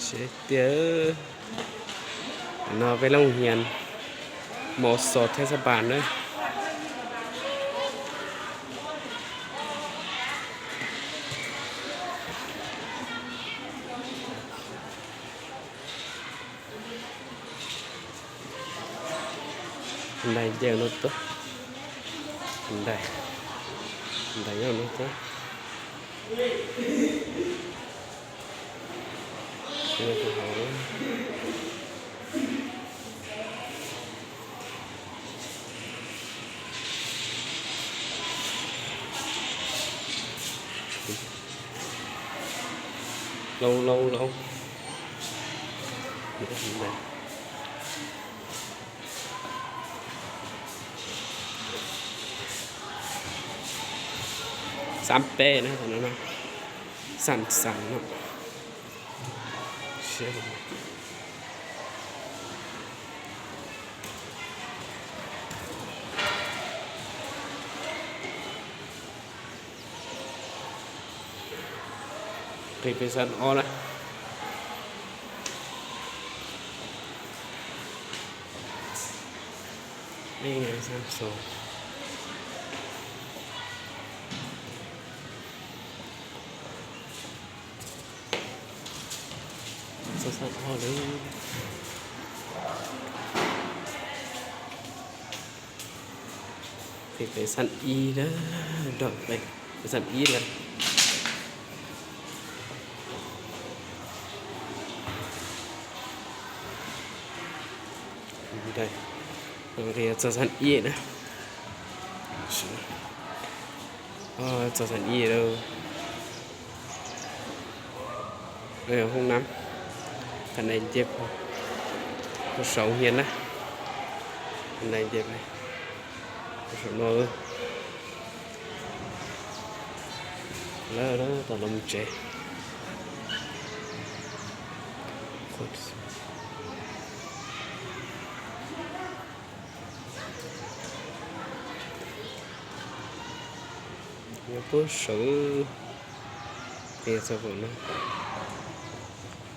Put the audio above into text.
ເຊເຕີ ເນາະ ໄປໂຮງຮຽນ ມສ ເທດສະບານເດີ. ໄດ້ເຈົ້າໂນດໂຕ ໄດ້ ໄດ້ເຈົ້າໂນດໂຕ ເອີ ເຂົາ ລົງ ລົງ ລົງ ສາມແປນະ ຕອນນັ້ນນະ ສັ້ນໆເນາະ ເຊ ເປັນຊັ້ນອໍນະ ນີ້ໄງຊັ້ນສອງ ຊັ້ນອໍເດີ. ຂຶ້ນໄປຊັ້ນອີເດີ ດອກໄປຊັ້ນອີເດີ ໄດ້ ໂຮງຮຽນຊັ້ນອີນະ ອໍ ຊັ້ນອີເດີ. ເອີ ຫ້ອງນ້ຳ ຂັ້ນໄດເຈັບ ເສົາຮຽນນະ ຂັ້ນໄດເຈັບເລີຍ ເສົາເນາະ ເອີ ເລີ ເລີ ຕາລະມຸງເຈ ໂຄດ ເອີ ໂປ ເສີ ເປັນສະເພາະນະ.